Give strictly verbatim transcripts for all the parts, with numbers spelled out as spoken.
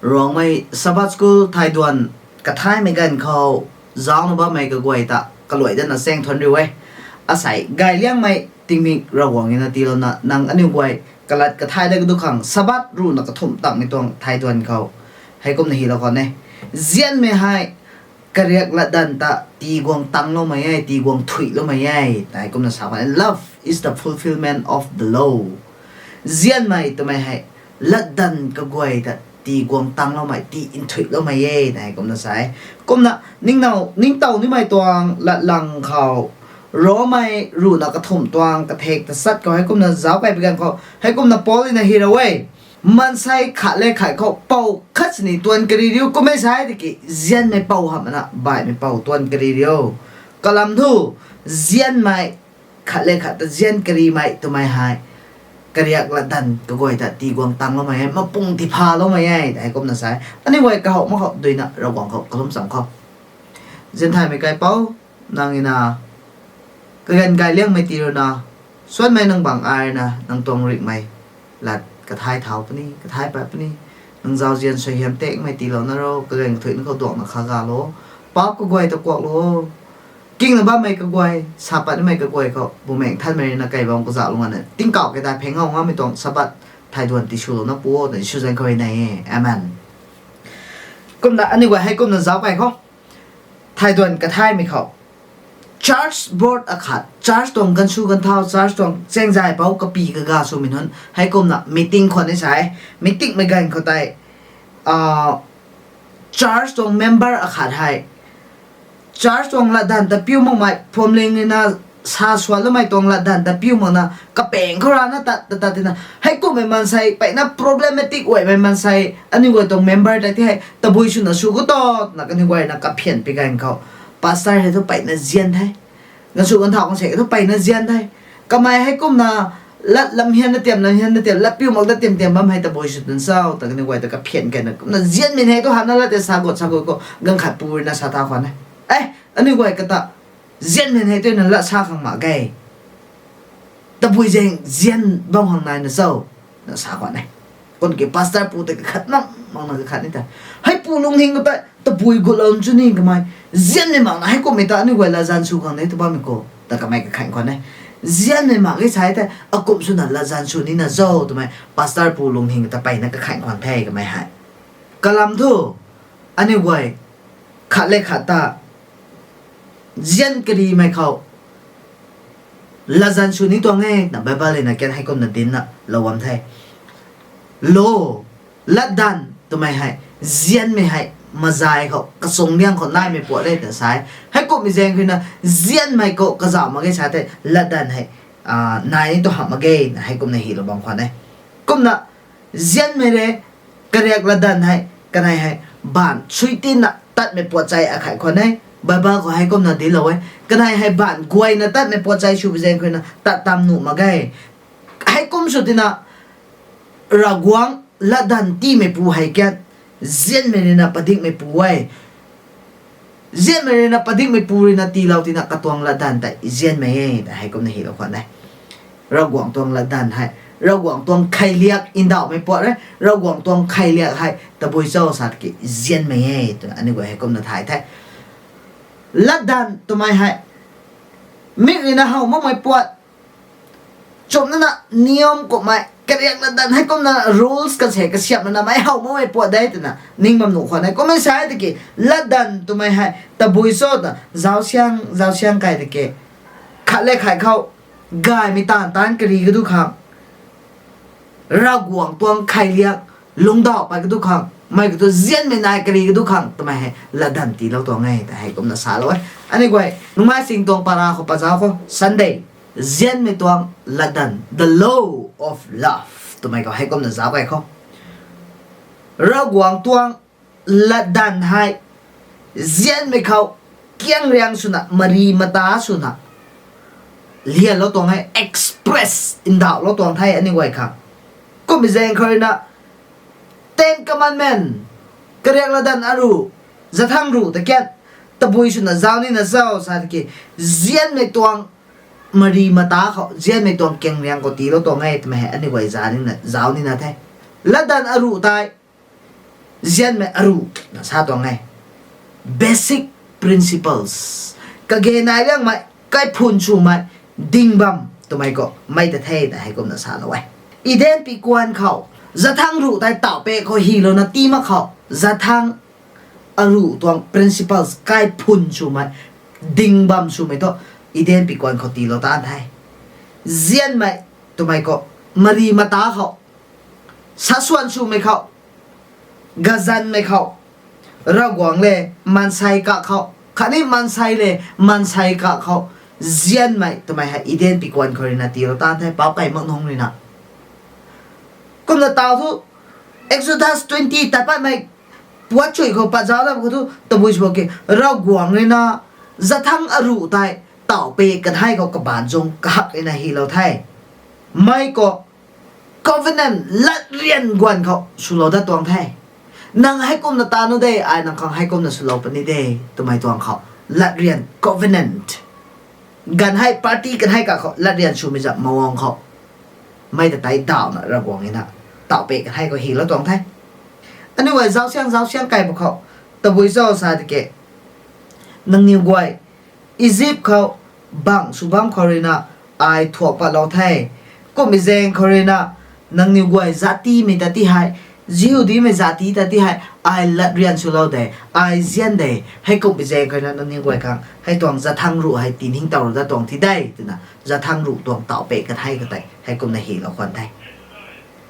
Ruangmei Sabbath School thai duan kathaymei ganv khou zaucna bammei kaguay ta kaluai dana chaeng thuan riu e. Asei gayliangmei tingmik Ravguangc rui na tiilouna nang aniu guay kalat kathai dat kadu khang Sabbath ruhna kathumh tangmei tuang thai duan khou heikumna hylou khwan e. Nzianmei hei kariak latdanv ta tiguang tangloumei e, tiguang thuiloumei e, tei kumna sa khwan e. Love is the fulfillment of the law. Nzianmei twmei hei latdanv kaguay ta tiguang tangloumei, ti nthuiloumei e, tei kumna sa e. Kumna ningtow nimei tuang latlang khou Romei ruhna kathumh tuang kathek tachat khou heikumna zauc key pi ganv khou heikumna Paul rui na hylou e. Maansei khat le khat khou pou khat sini tuan kari riu, kum e sa e tiki nzianmei pou hamh na baihmei pou tuan kari riu. Kalam thu nzianmei khat le khat ta nzian karimei twmei hei kariak latdanv kaguay ta tiguang tangloumei e, mapung tiphaloumei e, tei kumna sa e. Aniu guay kahouh mak khou duina Ravguangc khou kalum cham khou. Nzian thaymei kaipouc, nang rui na kaganv gayliangmei tii rui na, suanmei nang bang ai rui na nang tuang ringhmei lat kathai thau puni, kathai pat puni, nang zauzian suaihiam tekmei tiilouna ro, kaganv kathuicna khou duangna kha galo, paap kaguay ta kuaklou o. Kingna bammei kaguay, sa patmei kaguay khou Bumaengh Nthanmei rui na kei bam kazauhlou ngana tingkauh kei dai pheng ngau ngammei tuang Sabbath thai duan tiswlouna pu o, na Jisu zanc khou rui nei e. Amen. Kumna aniu guay heikumna zauc key khou, thai duan kathaymei khou church board akhat, church tuang gansu ganthau, church tuang chaengzaipouc kapi kaga swmei nunc heikumna meeting khwan ni sa e. Meetingmei ganv khou tei church tuang member akhat hei church tuang latdanv ta piu makmei, phuamling rui na sa suanloumei tuang latdanv ta piu makna kapaeng khou rana tat ta tat tina, heikumhmei maansei peyna problematic guaymei maansei aniu guay tuang member tei ti hei tabui swna sw khou tana kaniw guayna kaphian pi ganv khou, pastor hei thu peyna nzian the, gansu ganthau kan se thu peyna nzian the. Kamei heikumna lat lam hianna tiam, lam hianna tiam, lat piu mak da tiam tiam bam hei tabui sw tan cho ta kaniw guay ta kaphian keyna kumna nzianmei hei thu hana lat tei sa gut sa gut khou ganv khat pu rui na sa tha khwan e. E, aniu guay kata nzianmei hei twna lat sa khang mak ge. Tabui zaeng nzian bam khang naina cho, na sa khwan e. Kumna ki pastor pu tei kakhat mak makna kakhat ni ta, hei pu lungning khou tei tabui gutlou chu ni kamei, nzianmei makna heikumhmei ta aniu guay latzan sw khang de tw bammei khou ta kamei kakhan khwan e. Nzianmei mak ge sa e tei akumh swna latzan sw nina cho twmei pastor pu lungning ta peyna kakhan khwan the kamei hei. Kalam thu aniu guay khat le khat ta nzian karimei khou latzan sw ni tuang e twna Bible rui na kan heikumna dinclou bam the. Lo, latdanv twmei hei nzianmei hei mazai khou kachung liang khou naimei puat e twna sa e. Heikumhmei zaeng rui na nzianmei khou kazauh mak ge sa tei latdanv hei nai ni tu hamh mak ge na heikumna hylou bam khwan e. Kumna nzianmei le kariak latdanv hei kanei hei baanv suitinna tatmei puat chei akhat khwan e. Bible khou heikumna dinclou e. Kanei hei baanv guayna tatmei puat chei sw pi zaeng rui na tat tam nuh mak ge. Heikum sw tina Ravguangc latdanv tiimeipu hei kan nzianmei rui na padikmeipu e. Nzianmei rui na padikmeipu rui na tiilou tina katuang latdanv tei nzianmei e ta heikumna hylou khwan e. Ravguangc tuang latdanv hei Ravguangc tuang kheiliak ndauhmei puat e. Ravguangc tuang kheiliak hei tabui cho sa tiki nzianmei e twna aniu guay heikumna thay the. Latdanv twmei hei mik rui na how makmei puat, chumna na niyam kummei kariak latdanv heikumna rules kan se kasiamh lana mei how makmei puat de twna ning bam nuh khwan e. Kumna sa e tiki latdanv twmei hei tabui cho ta zausiang zausiang key tiki khat le khat khou gaymei taanv taanc kari kadu khang, Ravguangc tuang kheiliak lungcdauh pat kadu khang, mei katu nzianmei nai kari kadu khang twmei hei latdanv tiilou tuang e ta heikumna salou e. Aniu guay nungmei sing tuang para khou pazauc khou Sunday, nzianmei tuang latdanv, the law of love twmei khou heikumna zauc key khou, Ravguangc tuang latdanv hei nzianmei khou kiang riang swna mari mata swna lianlou tuang e, express ndauhlou tuang the aniu guay khang. Kummei zaeng khou rui na Ten Commandment, kariak latdanv aruh, zathang ruh ta kan tabui swna zauc nina cho sa tiki nzianmei tuang mari mata khou nzianmei tuang kiang riang khou tiilou tuang e twmei hei aniu guay zauc nina the. Latdanv aruh tei nzianmei aruh na sa tuang e. Basic principles. Kage nai liangmei, kaiphun swmei, ding bam twmei khou mei ta the ta heikumna salou e. Eden pikuan khou, zathang ruh tei tauh pe khou hylouna tii mak khou, zathang aruh tuang principles kaiphun swmei, ding bam swmei thu, Eden pikuan khou tiilou tan the. Nzianmei twmei khou, mari mata khou, sasuan swmei khou, gazanmei khou, Ravguangc le maansei kak khou, khatni maansei le maansei kak khou, nzianmei twmei hei Eden pikuan khou ruina tiilou tan the, paap kai mak nungc ruina. Kumna taw thu, Exodus twenty tat patmei puat chui khou pat zauc lam khou thu tabui sw ki, Ravguangc ruina zathang aruh tei tauh pe kanhei khou kabaanc zung kahak ruina hylou the. Mei khou covenant latryan guan khou swlou dat tuang the. Nang heikumna ta nu de, ai nang khang heikumna swlou puni de, twmei tuang khou, latryan covenant. Ganv hei party kanhei kak khou latryan swmei zam mawang khou, mei ta tei dawhna Ravguangc ruina tauh pe kanhei khou hylou tuang the. Aniu guay zaucsiang zaucsiang kai bu khou, tabui cho sa tiki, nangniw guay Egypt khou bangh sw bam khou ruina ai thuak patlou the. Kummei zaeng khou ruina nangniw guay zatimei ta ti hei, Jihudimei zati ta ti hei, ai latryan swlou de, ai nzian de, heikumhmei zaeng khou ruina nangniw guay khang hei tuang zathang ruh hei tiningtowlou dat tuang thi de, twna zathang ruh tuang tauh pe kanhei khou tei heikumna hylou khwan the.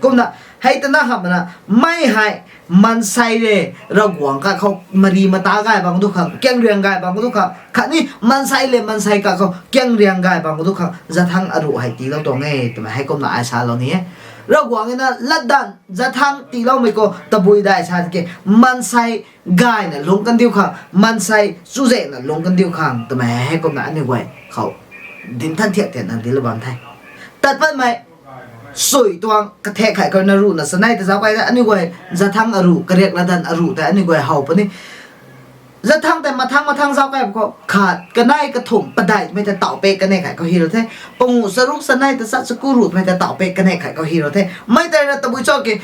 Kumna, hei twna hamhna, mei hei, maansei le, Ravguangc kak khou mari mata gay bang tu khang, kiangriang gay bang tu khang, khatni maansei le maansei kak khou kiangriang gay bang tu khang zathang aruh hei tiilou tuang e twmei heikumna ai salou ni e. Ravguangc ruina latdanv zathang tiiloumei khou tabui dai sa tiki, maansei gayna lungc kandiu khang, maansei chuzaenghna lungc kandiu khang twmei hei heikumna aniu guay khou dinc than thiak thiakna dinclou bam the. Tat patmei sui tuang kathek khei khou na ruhna chanei ta zauc kai the, aniu guay zathang aruh, kariak latdanv aruh tei aniu guay how puni. Zathang tei mathang mathang zauc kai khou, khat, kanei, kathumh, padeih twmei ta tauh pe kanei khei khou hylou the. Panguh, charuk, chanei ta chat, chaku, ruh twmei ta tauh pe kanei khei khou hylou the. Mei tei ruina tabui cho ki,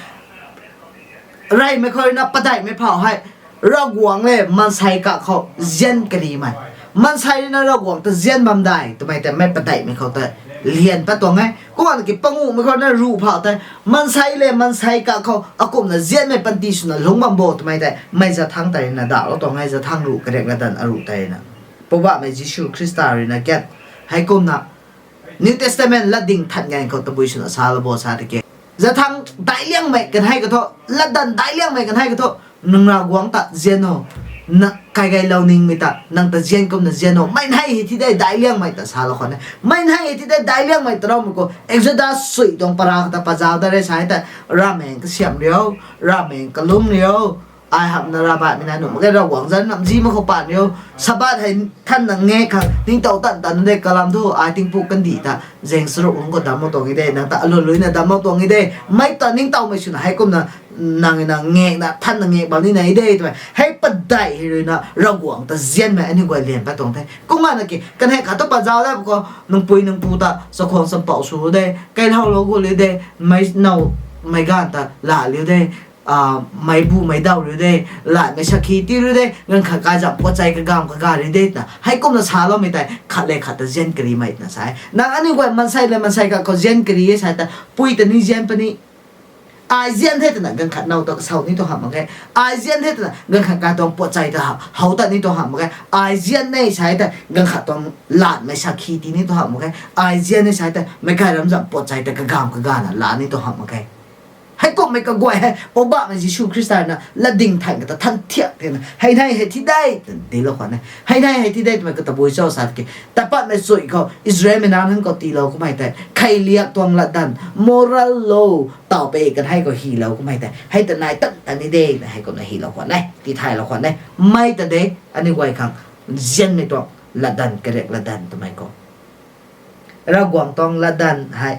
reymei khou ruina padeihmei phau hei, Ravguangc le maansei kak khou nzian karimei, maansei ruina Ravguangc ta nzian bam dai twmei tei mei padeihmei khou ta lian pat tuang e. Kumna ki panguhmei khou ruina ruh phau tei, maansei le maansei kak khou akumhna nzianmei panty swna lungc bam bo twmei tei mei zathang tei ruina dawhlou tuang e, zathang ruh, kariak latdanv aruh tei ruina. Poubauhmei Jisu Khrista ruina kan, heikumna New Testament latding than ganv khou tabui swna salou bo sa tiki, zathang daic liangmei kanhei khou thu, latdanv daic liangmei kanhei khou thu, nang Ravguangc ta nzian o, na kaigeilou ningmei ta nang ta nzian kumna nzian o, mei hei hei thi de daic liangmei ta salou khwan e. Mei hei hei thi de daic liangmei ta raumei khou Exodus sui tuang para khou ta pat zauc da re sa e ta, ravmaengc kasiamh riu, ravmaengc kalum riu, ai hamhna ravbaihmei nai nuh mak ge, Ravguangc zanc namzi mak khou pat riu, Sabbath hei thanna ngek khang ningtow tan tan de, kalam thu ai tingpuk kandih ta zaeng charuk lungc khou damclou tuang e de, nang ta alun luina damclou tuang e de, mei ta ningtowmei swna heikumna nang na ngekna thanna ngek bam ni nai de twmei hei padeih hei ruina Ravguangc ta nzianmei aniu guay lian pat tuang the. Kumna ki kanhei khat thu pat zauc da khou, nang pui nang pu ta chakhwang champouh sw de, kailou lou gu liu de, mei now mei ganv ta la liu de, meic bu meic daw riu de, latmei sakhi tii riu de, ganv khat kai zam puat chei kagam kaga riu de twna heikumna saloumei tei khat le khat ta nzian karimei twna sa e. Nang aniu guay maansei le maansei kak khou nzian kari e sa ta, pui ta ni nzian puni, ai nzian the twna ganv khat now ta kasaw ni tu hamh mak ge. Ai nzian the twna ganv khat kai tuang puat chei ta how ta ni tu hamh mak ge. Ai nzian e sa ta ganv khat tuang latmei sakhi tii ni tu hamh mak ge. Ai nzian e sa ta meic kai ram zam puat chei ta kagam kagana la ni tu hamh mak ge. Heikumhmei kaguay hei Poubauhmei Jisu Khrista ruina latding than kata than thiak thena, hei nei hei thi de twna dinclou khwan e. Hei nei hei thi de twmei khou tabui cho sa ki, tat patmei chui khou Israelmei nac nunc khou tiilou kummei tei kheiliak tuang latdanv, moral law, tauh pe kanhei khou hylou kummei tei hei ta nai tan tan ni de na heikumna hylou khwan e, tithaylou khwan e. Mei ta de, aniu guay khang nzianmei tuang latdanv, kariak latdanv twmei khou, Ravguangc tuang latdanv hei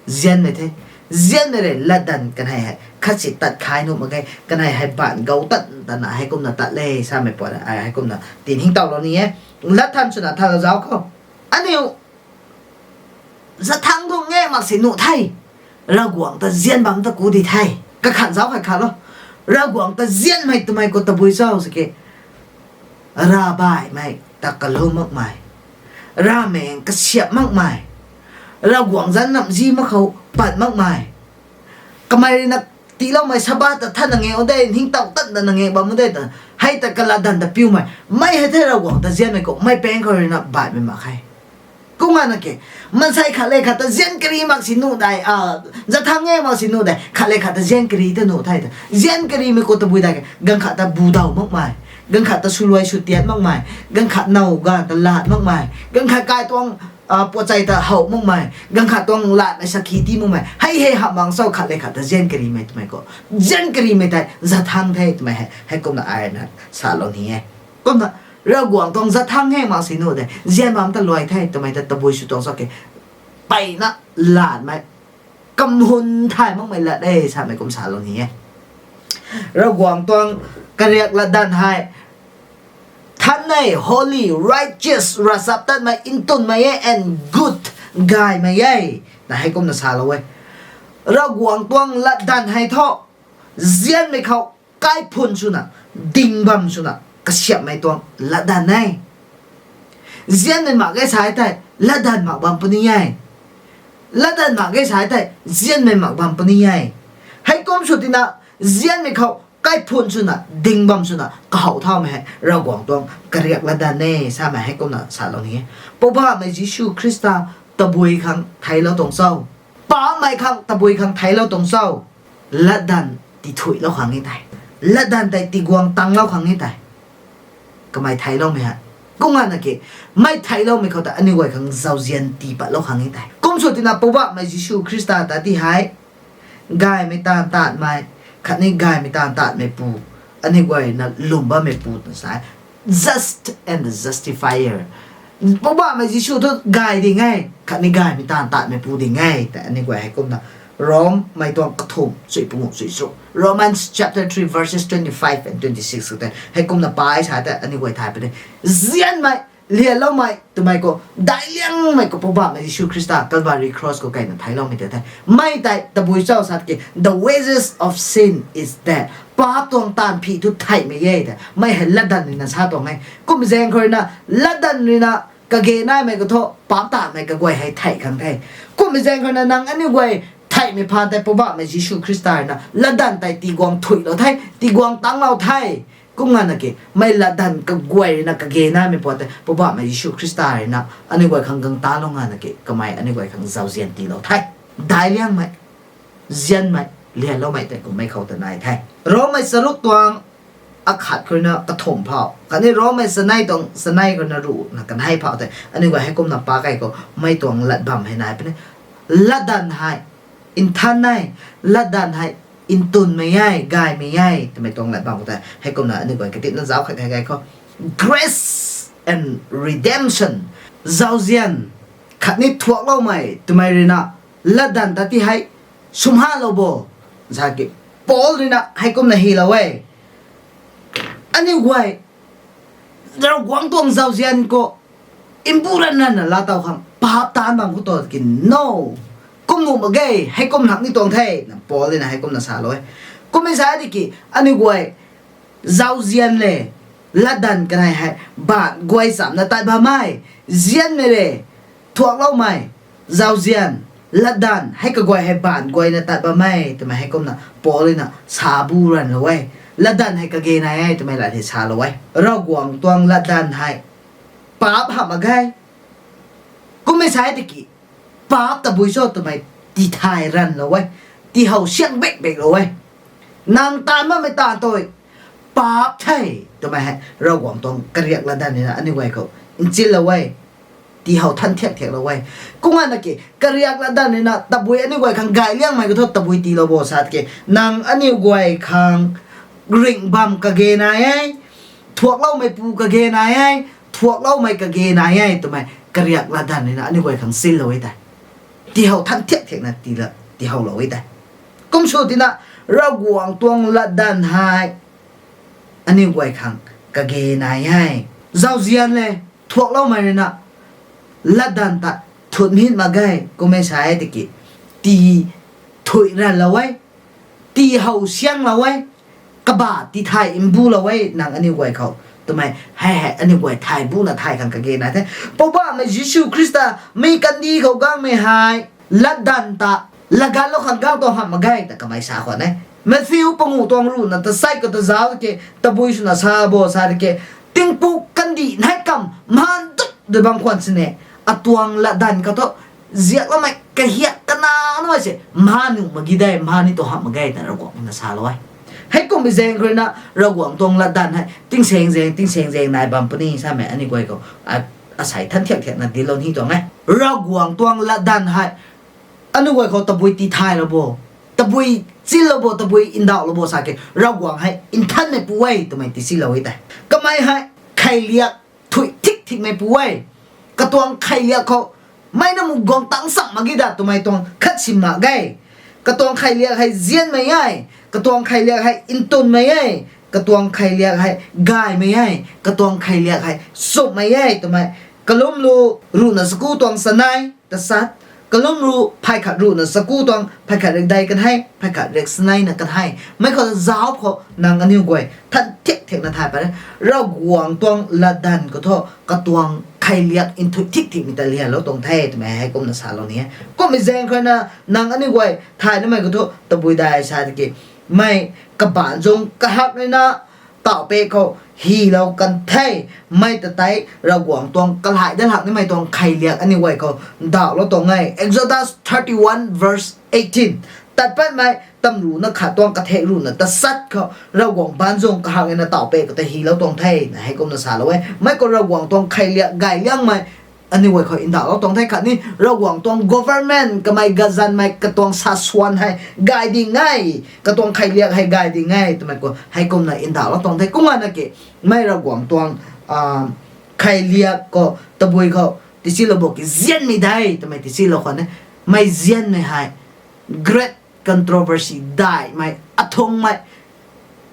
nzianmei the. Nzianmei rui latdanv kanhei hei khatsi tat khai nuh mak ge, kanhei hei baanv gou tan tana heikumna tat le samei puat ai heikumna tinhingtowlou ni e. Lat than swna thalou zauc khou, aniu zathangc thu ngek mak si nuh the, Ravguangc ta nzian bam ta ku di the. Kakhan zauc khat khat lo. Ravguangc ta nzianmei twmei khou tabui cho sa ki, ravbaihmei ta kalum makmei, ravmaengc kasiamh makmei, Ravguangc zanc namzi mak khou pat makmei, kamei rui na tiiloumei Sabbath ta thanna nge de, ningtow tatna nge bam de ta, hei ta kalatdanv ta piumei, mei hei the Ravguangc ta nzianmei khou mei pang khou rui na baihmei mak khe. Kumna na ki, maansei khat le khat ta nzian kari mak si nuh de, zathang e mak si nuh de, khat le khat ta nzian kari ta nuh the ta. Nzian karimei khou tabui de ki, ganv khat ta bu daw makmei, ganv khat ta swluai swtiat makmei, ganv khat now ganv ta lat makmei, ganv khat kai tuang puachei ta how makmei, ganv khat tuang latmei sakhi tii makmei, hei hei hamh mak cho khat le khat ta nzian karimei twmei khou. Nzian karimei tei zathang the twmei hei, heikumna ai na salou ni e. Kumna, Ravguangc tuang zathang e mak si nuh de, nzian bam ta luai the twmei ta tabui sw tuang cho ki, mpeyna latmei, kamhun thay makmei lat e samei kum salou ni e. Ravguangc tuang kariak latdanv hei, thanmei, holy, righteous, ravchaptatmei, ntwnmei e and good, gaymei e, na heikumna salou e. Ravguangc tuang latdanv hei thu, nzianmei khou kaiphun swna, ding bam swna kasiamhmei tuang latdanv e. Nzianmei mak ge sa thei, latdanv mak bam puni e. Latdanv mak ge sa thei, nzianmei mak bam puni e. Heikum sw tina, nzianmei khou kaiphun swna, ding bam swna kahow thaumei hei Ravguangc tuang kariak latdanv e samei heikumna salou ni e. Poubauhmei Jisu Khrista tabui khang theiclou tuang cho? Paapcmei khang tabui khang theiclou tuang cho? Latdanv tithuilou khang e tei, latdanv tei tiguang tanglou khang e tei, kamei theicloumei hei. Kumna na ki, mei theicloumei khou ta aniu guay khang zauzian tii patlou khang e tei. Kum sw tina Poubauhmei Jisu Khrista ta ti hei, gaymei taanv taanmei, khatni gaymei taanv taanmeipu, aniu guayna lwm bammeipu twna sa e. Just and the justifier. Poubauhmei Jisu thu gay ding e, khatni gaymei taanv taanmeipu ding e tei aniu guay heikumna, Rommei tuang kathumh, chui pungu chui chu, Romans chapter three verses twenty-five and twenty-six khou tei heikumna pary sa tei aniu guay thay puni. Nzianmei, lianloumei twmei khou, daic liangmei khou Poubauhmei Jisu Khrista Calvary cross khou keyna theicloumei tei the. Mei tei tabui cho sa ki, the wages of sin is death. Paap tuang taanv phi thu theihmei e tei mei hei latdanv rui na sa tuang e. Kummei zaeng khou rui na, latdanv rui na kage naimei khou thu paap taanmei kaguay hei theih khang the. Kummei zaeng khou rui na nang aniu guay theihmei phaan tei Poubauhmei Jisu Khrista rui na latdanv tei tiguang thuilou the, tiguang tanglou the. Kumna na ki, mei latdanv kaguay rui na kage naimei puat tei Poubauhmei Jisu Khrista rui na aniu guay khang gang talou nga na ki, kamei aniu guay khang zauzian tiilou the. Daic liangmei, nzianmei, lianloumei tei kummei khou ta nai the. Rommei charuk tuang akhat khou rui na kathumh phou, khatni Rommei chanei tuang chanei khou rui na ruhna kanei phou tei aniu guay heikumna pa key khou mei tuang lat bam hei nai puni. Latdanv hei nthan e, latdanv hei ntwnmei e, gaymei e twmei tuang lat bam khou tei heikumna aniu guay katitna zauc khat key key khou, grace and redemption, zauzian khatni thuakloumei twmei rui na latdanv ta ti hei sumhalou bo, sa ki, Paul rui na heikumna hylou e. Aniu guay Ravguangc tuang zauzian khou mbu ranv ranvna laa tow khang paap taanc bam khou tu ki no, kum nuh mak ge, heikum hak ni tuang the na Paul rui na heikumna salou e. Kummei sa di ki, aniu guay zauzian le latdanv kanei hei baanv guay chamna tat bammei, nzianmei le thuakloumei, zauzian, latdanv hei kaguay hei baanv guayna tat bammei twmei heikumna Paul rui na sa bu ranvlou e. Latdanv hei kage nai e twmei lat hei salou e. Ravguangc tuang latdanv hei paap hamh mak ge. Kummei sa di ki, paap tabui cho twmei tithay ranvlou e, tihow siang bek beklou e. Nang taanv bammei taanv tei paap the twmei hei Ravguangc tuang kariak latdanv rui na aniu guay khou nchinlou e, tihow than thiak thiaklou e. Kumna na ki, kariak latdanv rui na tabui aniu guay khang gay liangmei khou thu tabui tiilou bo sa ki, nang aniu guay khang ringh bam kage nai e, thuakloumeipu kage nai e, thuakloumei kage nai e twmei kariak latdanv rui na aniu guay khang nchinlou e tei, tihow than thiak thiakna tiilou, tihowlou e tei. Kum sw tina, Ravguangc tuang latdanv hei aniu guay khang kage nai e. Zauzian le thuakloumei rui na latdanv ta thut mhin mak ge. Kummei sa di ki, ti thuy ranvlou e, tihow sianglou e, Kaba ti thay mbulou e nang aniu guay khou. Twmei hei hei aniu guay thay buna thay khang kage nai the. Poubauhmei Jisu Khrista mei kandih khou gangmei hei latdanv ta lagatlou khang gang tuang hamh mak ge ta kamei sa khwan e. Matthew panguh tuang ruhna tasai khou ta zauc ke, tabui swna sa bo sa de ke, tingpuk kandih nai kam mhan dut de bam khwan sini, atuang latdanv khou thu ziakloumei kahiak kana namei se mhan nuh mak ge de, mhan ni tu hamh mak ge ta Ravguangc na salou e. Heikumbi zaeng khou rui na Ravguangc tuang latdanv hei tingsaeng zaeng tingsaeng zaeng nai bam puni samei aniu guay khou asei than thiak thiakna dinclou ni tuang e. Ravguangc tuang latdanv hei aniu guay khou tabui tithaylou bo, tabui chilou bo, tabui ndauhlou bo sa ke, Ravguangc hei nthanmeipu e twmei tisilou e tei. Kamei hei kheiliak thuih thik thikmeipu e. Katuang kheiliak khou mei na mu guang tang cham mak ge da twmei tuang khat sim mak ge. Katuang kheiliak hei nzianmei e, katuang kheiliak hei ntunmei e, katuang kheiliak hei gaymei e, katuang kheiliak hei chumhmei e twmei. Kalum lu ruhna chaku tuang chanei tasat, kalum ru phay khat ruhna chaku tuang phay khat riak dei kan hei, phay khat riak chanei na kan hei. Mei khou zauc khou nang aniu guay than thiak thiakna thay pat e. Ravguangc tuang latdanv khou thu katuang kheiliak nthuih thik thikmei ta lianlou tuang the twmei heikumna salou ni e. Kummei zaeng khou na nang aniu guay thay namei khou thu tabui dai sa tiki, mei kabaanc zung kahak rui na tauhpek khou hilou kan the. Mei ta tei Ravguangc tuang kalai dat lak nimei tuang kheiliak aniu guay khou ndauhlou tuang e. Exodus thirty-one verse eighteen. Tat patmei tamruhna khat tuang kathek ruhna tasat khou Ravguangc baanc zung kahak rui na tauhpek khou ta hilou tuang the na heikumna salou e. Mei khou Ravguangc tuang kheiliak gay liangmei aniu guay khou ndauhlou tuang the. Khatni Ravguangc tuang government kamei gazanmei katuang saswan hei gay ding e, katuang kheiliak hei gay ding e twmei khou heikumna ndauhlou tuang the. Kumna na ke, mei Ravguangc tuang kheiliak khou tabui khou tisilou bo ki nzianmei de twmei tisilou khwan e. Mei nzianmei hei great controversy daihmei athungmei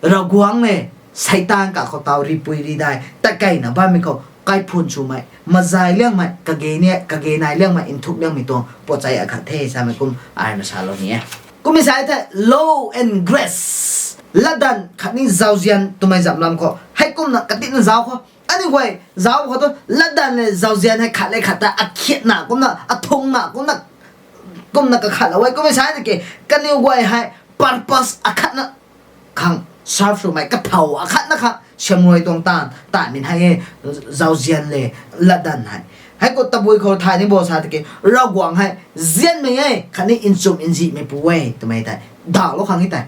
Ravguangc le Seitaan kakhou taw ripui ridai takeina bammei khou kaiphun swmei mazay liangmei kage ni kage nai liangmei nthuk liangmei tuang pochei akhat the samei kum ai na salou ni e. Kummei sa the law and grace, latdanv khatni zauzian twmei zam lam khou heikumna katina zauc khou aniu guay zauc khou tu latdanv le zauzian hei khat le khat ta akhiatna kumna athungna kumna kumna kakhatlou e. Kummei sa tiki kaniw guay hei purpose akhatna khang serve swmei kathow akhatna khang siamruai tuang taanv taanmei hei e, zauzian le latdanv hei. Heikhou tabui khou thay ni bo sa tiki Ravguangc hei nzianmei e khatni nchumh nzihmeipu e twmei tei ndauhlou khang e tei.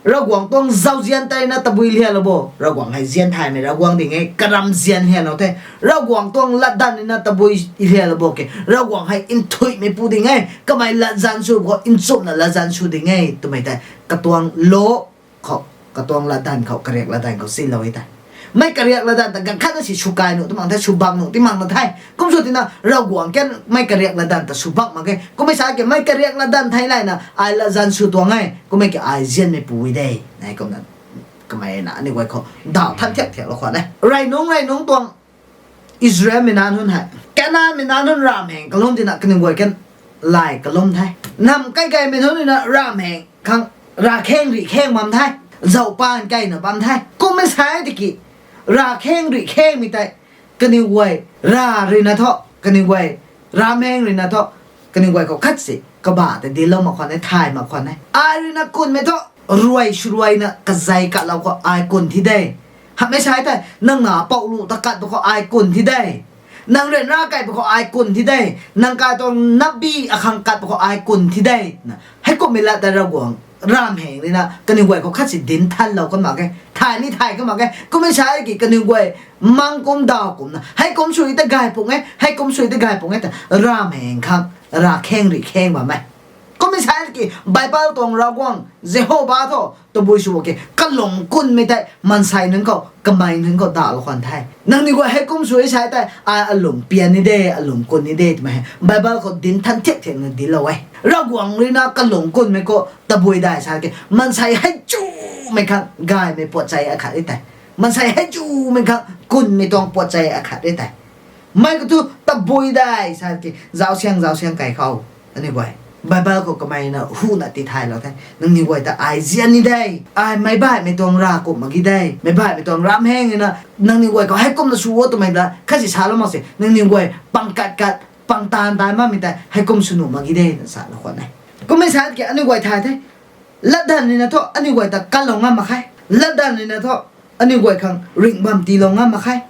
Ravguangc tuang zauzian tei na tabui lianlou bo, Ravguangc hei nzian thaymei Ravguangc ding e, karam nzian lianlou the. Ravguangc tuang latdanv na tabui lianlou bo ke, Ravguangc hei nthuihmeipu ding e, kamei latzan sw khou nchumhna latzan sw ding e twmei tei katuang law khou, katuang latdanv khou, kariak latdanv khou silou e tei. Mei kariak latdanv ta ganv khatna si swkai nuh ti mang the, swbang nuh ti mang na the. Kum sw tina Ravguangc kan mei kariak latdanv ta swbak mak ge. Kummei sa ke mei kariak latdanv thei layna ai latzan sw tuang e, kummei ke ai nzianmeipu de. Nai kumna kamei na aniu guay khou daw than thiak thiaklou khwan e. Rey nungc rey nungc tuang Israelmei nac nunc hei Kanaanmei nac nunc ramheng kalum tina kaniw guay kan lay kalum the. Nam kai gaymei nunc rui na ramheng khang ravkheng rih kheng bam the. Zauhpaan keyna bam the. Kummei sa tiki ravkheng rih khengmei tei kaniw guay ra rui na thu, kaniw guay ramheng rui na thu, kaniw guay khou khat si kaba tei dinclou mak khwan e, thay mak khwan e. Ai rui na kunmei thu ruai swruaina kazei katlou khou ai kun thi de. Hamhmei sa thei nang na pouh lu ta kat pw khou ai kun thi de. Nang ryanra kai pw khou ai kun thi de. Nang kai tuang napbi akhang kat pw khou ai kun thi de. Heikumhmei lat ta Ravguangc ramheng rui na kaniw guay khou khat si dinc thanlou kan mak ge, thay ni thay kan mak ge. Kummei sa ki kaniw guay mang kum daw kumna heikum sw ta gay pung e, heikum sw ta gay pung e ta ramheng khang ravkheng rih kheng bam e. Kummei sa ki Bible tuang Ravguangc Jehova thu tabui sw ke kalung kunmei tei maansei nunc khou, kamei nunc khou dahlou khwan the. Nangniw guay heikum sw sa tei ai alung pian ni de, alung kun ni de twmei hei Bible khou dinc than thiak thiakna dinclou e. Ravguangc rui na kalung kunmei khou tabui dai sa ke maansei hei chumei khang gaymei puat chei akhat e tei. Maansei hei chumei khang kunmei tuang puat chei akhat e tei. Mei khou thu tabui dai sa ki zausiang zausiang kai khou aniu guay Bible khou kamei na huna tithaylou the. Nangniw guay ta ai zian ni de. Ai meic baihmei tuang rav kumh mak ge de. Meic baihmei tuang ramheng na nangniw guay khou heikumna sw o twmei ta khatsi salou mak se. Nangniw guay pang kat kat, pang taanv taanv bammei tei heikum sw nuh mak ge de na salou khwan e. Kummei sa ki aniu guay thay the. Latdanv rui na thu aniu guay ta kanlou ngam mak khe. Latdanv rui na thu aniu guay khang ringh bam tiilou ngam mak khe.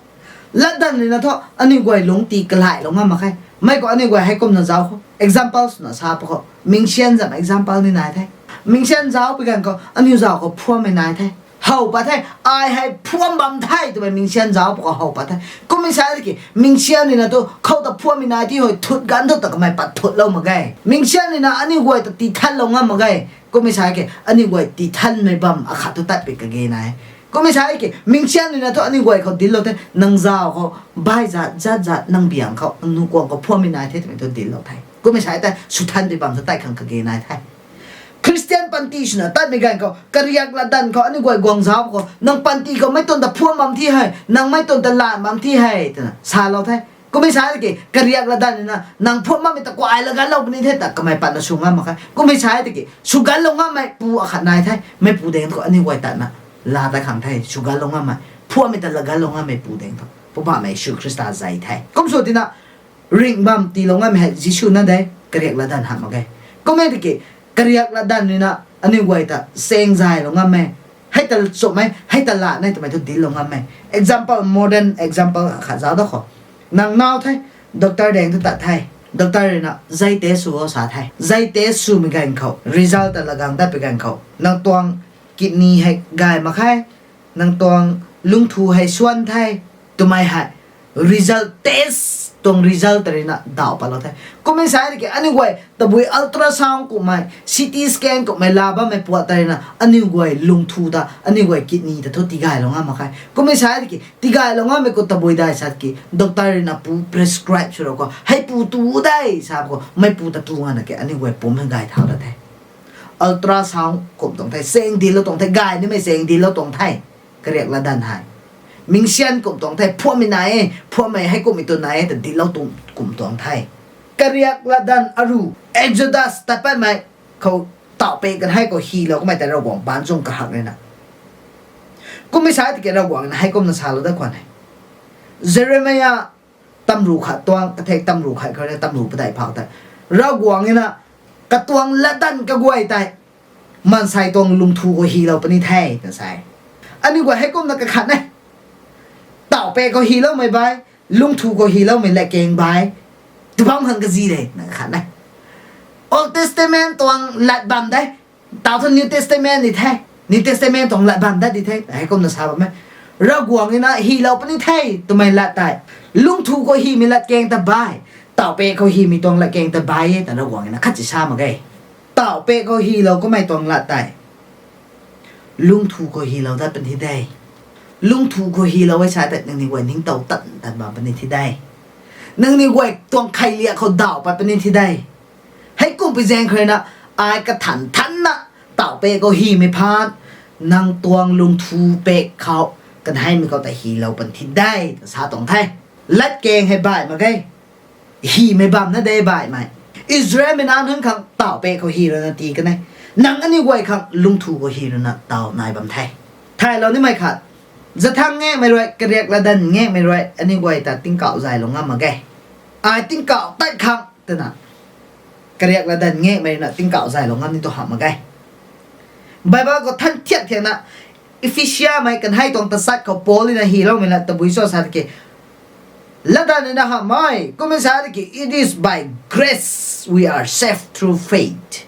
Latdanv rui na thu aniu guay lungc tii kalailou ngam mak khe. Mei khou aniu guay heikumna zauc khou. Example swna sa pa khou. Mingsian zam example ni nai the. Mingsian zauc pi ganv khou aniu zauc khou phuammei nai the. How pat the, ai hei phuam bam the twmei mingsian zauc pa khou how pat the. Kummei sa ki, mingsian rui na thu khou ta phuammei nai ti hei thut ganv thu ta kamei pat thutlou mak ge. Mingsian rui na aniu guay ta tithanlou ngam mak ge. Kummei sa ki, aniu guay tithanmei bam akhat thu tat pi kage nai. Kummei sa ki, mingsian rui na thu aniu guay khou dinclou the, nang zauc khou, baih zat, zat zat, nang biang khou, nang nukuang khou phuammei nai the twmei thu dinclou the. Kummei sa ta, swthan di bam thu tat khang kage nai the. Khristian panty swna tatmei ganv khou, kariak latdanv khou, aniu guay guang zauc khou, nang panty khou mei tuang ta phuam bam thi hei, nang mei tuang ta lan bam thi hei, twna salou the. Kummei sa ki, kariak latdanv rui na, nang phuam bammei ta kuay la ganlou puni the ta, kamei patna sw ngam mak khe. Kummei sa tiki, sw ganlou ngammei pu akhat nai the, mei pu daeng thu aniu guay tatna, la ta khang the, sw ganlou ngammei, phuammei ta la ganlou ngammei pu daeng thu. Poubauhmei Jisu Khrista zei the. Kum sw tina, ringh bam tiilou ngammei hei Jisu na de, kariak latdanv hamh mak ge. Kummei tiki, kariak latdanv rui na, aniu guay ta, seng zaylou ngammei. Hei ta chumhmei, hei ta la nei twmei thu dinclou ngammei. Example, modern example khat zauc da khou. Nang nau the, doctor daeng thu tat the. Doctor rui na, zei test sw o sa the. Zei test swmei ganv khou, result ta lagang dat pi ganv khou, nang tuang kidney hei gay mak khe, nang tuang lungthu hei suan the, twmei hei result test tuang result ta rui na dauh patlou the. Kummei sa tiki aniu guay tabui ultrasound kummei, C T scan kummei la bammei puat ta rui na aniu guay lungthu ta, aniu guay kidney ta thu tigaylou ngam mak khe. Kummei sa tiki tigaylou ngammei khou tabui dai sa ki, doctor rui na pu prescribe swlou khou, hei pu tu de sa khou, mei pu ta tu ngana ki aniu guay pum hei gay thau da the. Ultrasound kum tuang the, seng dinclou tuang the, gay nimei seng dinclou tuang the. Kariak latdanv hei. Mingsian kum tuang the, phuammei nai e, phuammei hei kummei tu nai e, ta dinclou tuang kum tuang the. Kariak latdanv aru, Exodus tat patmei khou tauhpeh kan hei khou hilou kummei tei Ravguangc baanc zung kahak rui na. Kummei sa tiki Ravguangc na heikumna salou dat khwan e. Jeremiah tamru khat tuang, kathek tamru khat khou rui tamru padeih phau tei. Ravguangc na katuang latdanv kaguay tei. Maansei tuang lungthu khou hilou puni the, ta sa e. Aniu guay heikumna kakhat e. Tauhpeh khou hiloumei bai, lungthu khou hiloumei latkaeng bai. Tw bam khang kazi de, na kakhat e. Old Testament tuang lat bam de. Tau thu New Testament ni the. New Testament tuang lat bam dat di the. Heikumna sa bam e. Ravguangc na hilou puni the, twmei lat tei. Lungthu khou himei latkaeng ta bai. Tauhpeh khou himei tuang latkaeng ta bai e, ta Ravguangc na khatsi sa mak ge. Tauhpeh khou hilou kummei tuang lat tei. Lungthu khou hilou dat puni de. Lungthu khou hilou e sa tei nangniw guay ningtow tan tan bam puni thi de. Nangniw guay tuang kheiliak khou dauh pat puni thi de. Heikumhpui zaeng khou rui na, ai kathan thanna, tauhpeh khou himei phaan, nang tuang lungthu pek khou, kanheimei khou ta hilou puni thi de, ta sa tuang the. Latkaeng hei baih mak ge. Himei bam na de baihmei. Israelmei nac nunc khang tauhpeh khou hi rui na tii kan e. Nang aniu guay khang lungthu khou hi rui na taw nai bam the. Thaylou nimei khat. Zathang ngakmei rui, kariak latdanv ngakmei rui, aniu guay ta tingkauh zaylou ngam mak ge. Ai tingkauh tat khang, twna. Kariak latdanv ngakmei rui na tingkauh zaylou ngam ni tu hamh mak ge. Bible khou than thiak thiakna, Ephesiamei kanhei tuang tachat khou Paul na hiloumei lat tabui cho sa ki. Latdanv rui na hamhmei, kummei sa ki, it is by grace we are saved through faith.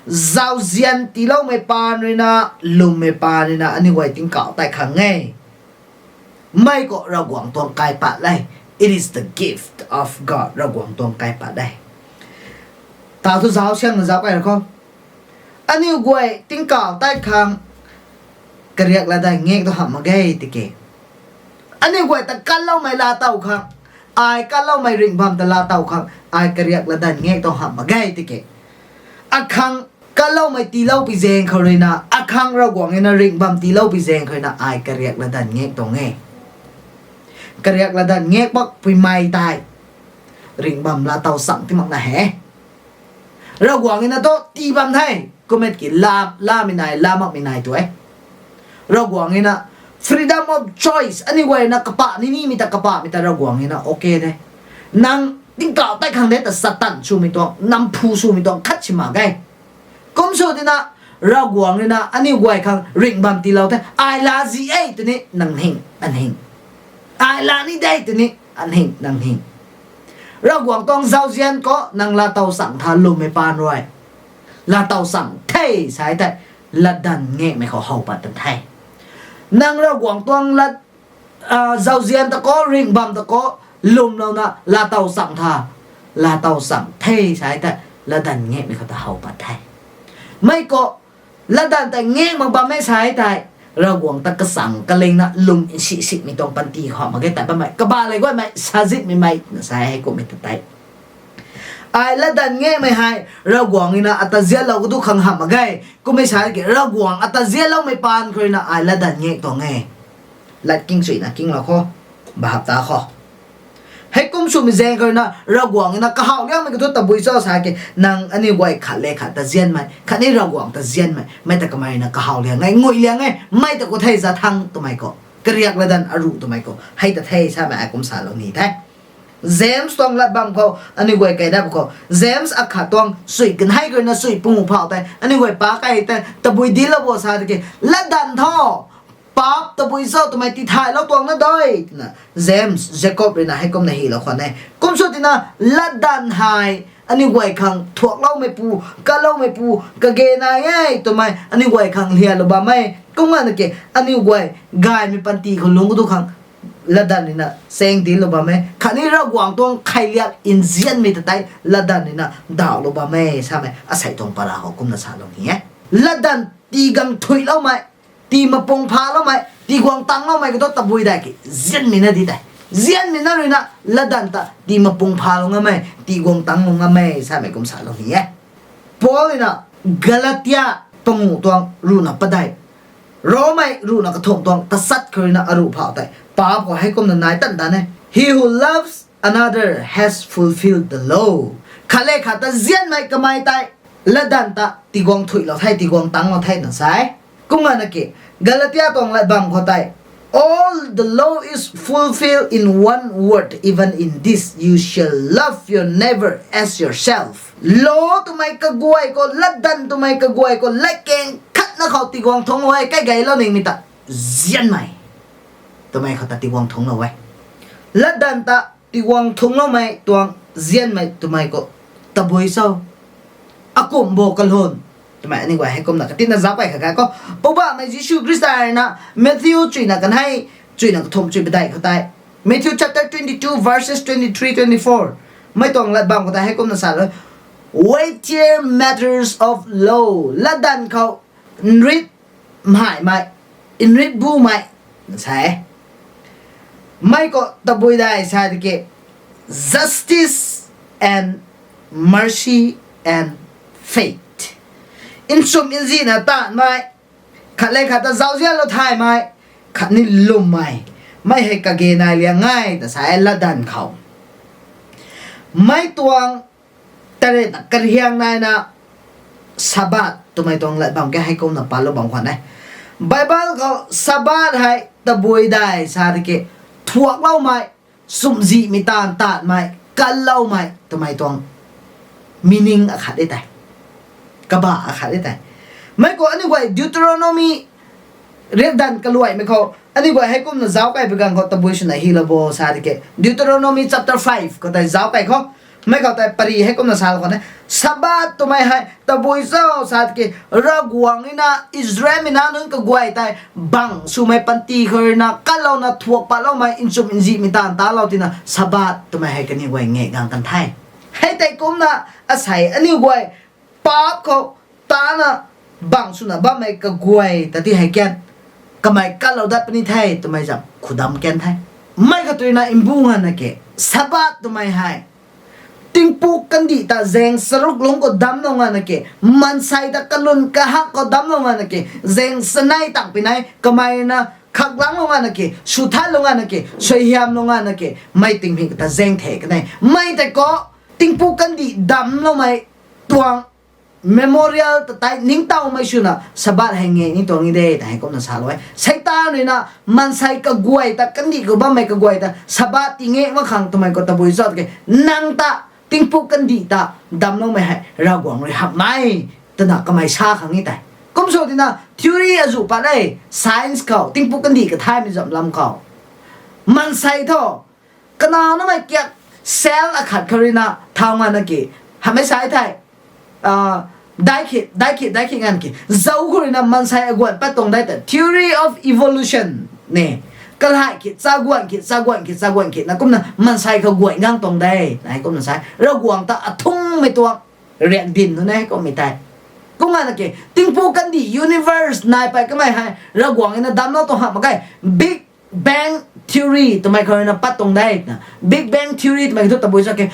Zauzian tiiloumei paan rui na, lwmmei paan rui na, aniu guay tingkauh tat khang e. Mei khou Ravguangc tuang kaipat le. It is the gift of God, Ravguangc tuang kaipat de. Tau thu zauc siangna zauc kai ra khou. Aniu guay tingkauh tat khang, kariak latdanv ngak tu hamh mak ge tiki. Aniu guay ta kanloumei laa tow khang, ai kanloumei ringh bam ta laa tow khang, ai kariak latdanv ngak tu hamh mak ge tiki. Akhang kanloumei tiilou pi zaeng khou rui na, akhang Ravguangc na ringh bam tiilou pi zaeng khou rui na, ai kariak latdanv ngak tuang e. Kariak latdanv ngak bakpui mei tei. Ringh bam laa tow chang ti mak na he. Ravguangc na tu tii bam the. Kumna ki la, lamei nai, la makmei nai tu e. Ravguangc na freedom of choice, aniu guay na kapah ni nimei ta kapahmei ta Ravguangc na okay de. Nang tingkauh tei khang de ta Satan swmei tuang, namphu swmei tuang khat si mak ge. Kum sw tina, Ravguangc na aniu guay khang ringh bam tiilou the. Ai la zi e twni nang hing, an hing. Ai la ni de twni an hing, nang hing. Ravguangc tuang zauzian khou nang laatow chang tha lwmmei paan rui, laatow chang the sa tei, latdanv ngekmei khou how pat tan the. Nang Ravguangc tuang lat, zauzian ta khou, ringh bam ta khou lwmlouna laatow chang tha, laatow chang the sa tei, latdanv ngekmei khou ta how pat the. Mei khou, latdanv tei ngek mak bam e sa tei, Ravguangc ta kachang kalingna lwm nsi simei tuang panty khou mak ge ta bammei, kabah lei guaymei, sazitmei mei na sa hei kummei ta tei. Ai latdanv ngekmei hei, Ravguangc na ata zianlou kadu khang hamh mak ge. Kummei sa ki, Ravguangc ata zianloumei paan khou rui na ai latdanv ngek tuang e. Lat king chuina kinglou khou, bahap ta khou. Heikum swmei zaeng khou rui na, Ravguangc na kahaw liangmei kathu tabui cho sa ki, nang aniu guay khat le khat ta zianmei, khatni Ravguangc ta zianmei, mei ta kamei na kahaw liang e, ngui liang e, mei ta khou thei za thang twmei khou, kariak latdanv aruh twmei khou hei ta the samei ai kum salou ni the. James tuang lat bam khou, aniu guay kai dap khou, James akhat tuang chui kanhei khou rui na chui pungu phau tei, aniu guay pa kai tei, tabui dinclou bo sa tiki, latdanv tho, paap tabui cho twmei tithaylou tuang na doi, twna James, Jacob rui na heikumna hilou khwan e. Kum sw tina, latdanv hei, aniu guay khang thuakloumeipu, kaloumeipu, kage nai e twmei, aniu guay khang lialou bam e. Kumna ki, aniu guay, gaymei panty khou lungc kadu khang, latdanv rui na chaeng dinclou bam e. Khatni Ravguangc tuang khailiak nzianmei ta tei, latdanv rui na dawlou bam e samei asei tuang para khou kumna salou ni e. Latdanv tii gang thuiloumei, tii mapung phaloumei, tii guang tangloumei kathu tabui dai ki, zianmei na di tei. Zianmei na rui na, latdanv ta tii mapung phalou ngammei, tii guang tanglou ngammei samei kum salou ni e. Paul na, Galatia pangu tuang ruhna padeih, Romei ruhna kathumh tuang tachat khou rui na aruh phau tei, paap khou heikumna nai tan tan e. He who loves another has fulfilled the law. Khat le khat ta zianmei kamei tei, latdanv ta tiguang thuilou the, tiguang tanglou the na sa e. Kumna ki, Galatia tuang lat bam khou tei, all the law is fulfilled in one word, even in this, you shall love your neighbor as yourself. Law twmei kaguay khou, latdanv twmei kaguay khou, latkaeng khatna khou tiguang thungc e, kaigeylou ningmei ta, zianmei twmei khou ta tiguang thungclou e. Latdanv ta tiguang thungcloumei tuang zianmei twmei khou tabui cho? Akumh bo kalun twmei aniu guay heikumna katina zauc kai kha ga khou, Poubauhmei Jisu Khrista rui na Matthew chuina kanhei, chuina kathumh chui padeih khou tei, Matthew chapter twenty-two, verses twenty-three, twenty-four. Mei tuang lat bam khou tei heikumna salou, weightier matters of law. Latdanv khou nrit mhaimei, nrit bumei sa e. Mei khou tabui dai sa tiki, justice and mercy and faith. Nchumh nzihna taanvmei, khat le khat ta zauzianlou thaymei, khatni lwmmei. Mei hei kage nai liang e ta sa e latdanv khou. Mei tuang taretna kariang naina Sabbath twmei tuang lat bam ke heikumna palou bam khwan e. Bible khou Sabbath hei tabui dai sa tiki, thuakloumei, sumzihmei taanv taanmei, kanloumei twmei tuang meaning akhat e tei. Kabah akhat e tei. Mei khou aniu guay Deuteronomy riakdanv kaluaimei khou aniu guay heikumna zauc kai pui ganv khou tabui swna hilou bo sa tiki, Deuteronomy chapter five khou tei zauc kai khou. Mei khou tei pary heikumna salou khwan e. Sabbath twmei hei tabui cho sa tiki, Ravguangc rui na Israelmei nac nunc kaguay tei bang swmei panty khou rui na kanlouna thuak patloumei, nchumh nzihmei taanv talou tina Sabbath twmei hei kaniw guay ngek gang kan the. Hei tei kumna asei aniu guay paap khou tana bang swna bammei kaguay ta ti hei kan, kamei kanlou dat puni the twmei zam khudam kan the. Mei khatui na mbu nganvna ki, Sabbath twmei hei tingpuk kandih ta zaeng charuk lungc khou damclou nganvna ki, maansei ta kalun kahak khou damclou nganvna ki, zaeng chanei tangpui nai kamei na khaklangclou nganvna ki, swthatlou nganvna ki, suaihiamlou nganvna ki, mei tingmik ta zaeng the kan e. Mei tei khou tingpuk kandih damcloumei tuang memorial ta tei ningtowmei swna Sabbath hei nge ni tuang e de ta hei kumna salou e. Seitaan rui na maansei kaguay ta, kandih khou bammei kaguay ta Sabbath ti nge mak khang twmei khou tabui cho ke, nang ta tingpuk kandih ta damcloumei hei Ravguangc rui hamh e twna kamei sa khang e tei. Kum sw tina theory azuh pat e, science khou, tingpuk kandih kathaymei zam lam khou. Maansei thu, kanac namei kiak cell akhat khou rui na thau nganv na ki, hamhmei sa thei, daic khit, daic khit, daic khit nganv ki, zauc khou rui na maansei aguan pat tuang de ta theory of evolution ne. Kalai khit, chaguan khit, chaguan khit, chaguan khit na kumna maansei khou guay ngang tuang de, na hei kumna sa e. Ravguangc ta athungmei tuang riak din nu ne kummei tei. Kum nganv na ki, tingpuk kandih universe nai pey kamei hei Ravguangc na damclou tuang hamh mak ge. Big Bang Theory twmei khou rui na pat tuang de na. Big Bang Theory twmei thu tabui cho ke,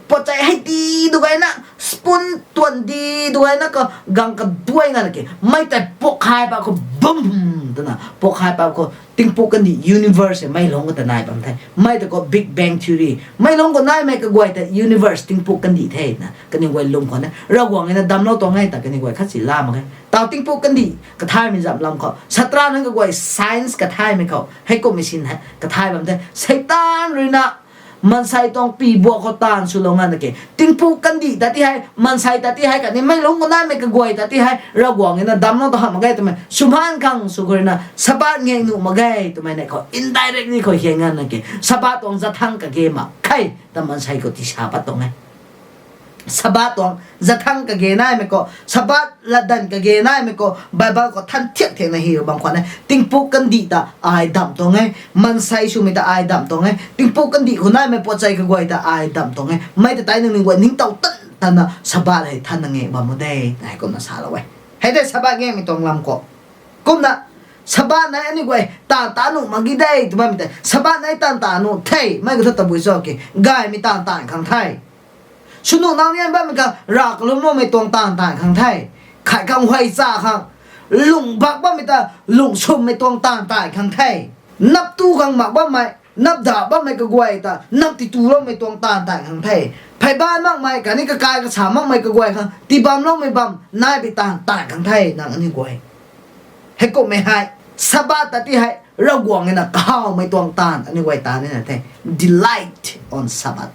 puatchei hei ti du gayna, spoon tuan di du gayna ka gang kaduai nganv na ki, mei tei puakhay pat khou bum twna puakhay pat khou tingpuk kandih universe hei mei lungc khou ta nai bam the. Mei ta khou Big Bang Theory. Mei lungc khou naimei kaguay ta universe tingpuk kandih the na kaniw guay lwm khwan e. Ravguangc na damclou tuang e ta kaniw guay khat si la mak ge. Taw tingpuk kandih kathaymei zam lam khou, satra nunc kaguay science kathaymei khou, hei kummei sin hei kathay bam the. Seitaan rui na maansei tuang pibuak khou taanv swlou nganv na ki, tingpuk kandih ta ti hei, maansei ta ti hei, khatni mei lungc khou naimei kaguay ta ti hei Ravguangc na damclou tuang hamh mak ge twmei swmaan khang sw khou rui na Sabbath nge nuh mak ge twmei nei khou indirectly khou hian nganv na ki, Sabbath tuang zathang kage mak khe ta maansei khou ti sa pat tuang e. Sabbath tuang zathang kage naimei khou, Sabbath latdanv kage naimei khou Bible khou than thiak thiakna hi bam khwan e. Tingpuk kandih ta ai damh tuang e, maansei swmei ta ai damh tuang e, tingpuk kandih khou naimei puatchei kaguay ta ai damh tuang e. Mei ta tei nangniw guay ningtow tan tanna Sabbath hei than na nge bam u de, na hei kumna salou e. Hei tei Sabbath ngemei tuang lam khou. Kumna, Sabbath nei aniu guay taanv ta nuh mak ge de tw bammei tei, Sabbath nei taanv ta nuh the, mei khou thu tabui cho ke, gaymei taanv taanv khang the. Swnuh nau nian bammei khang rav kalumloumei tuang taanv taanv khang the. Khat khang huay cha khang, lungh bak bammei ta lungh swmmei tuang taanv taanv khang the. Nap tu khang mak bammei, nap da bammei kaguay ta nap ti tuloumei tuang taanv taanv khang the. Pheyban makmei khatni kakai kasa makmei kaguay khang tii bamloumei bam nai bi taanv taanv khang the nang aniu guay. Heikumhmei hei, Sabbath ta ti hei Ravguangc na kahawmei tuang taanv aniu guay ta nina the. Delight on Sabbath.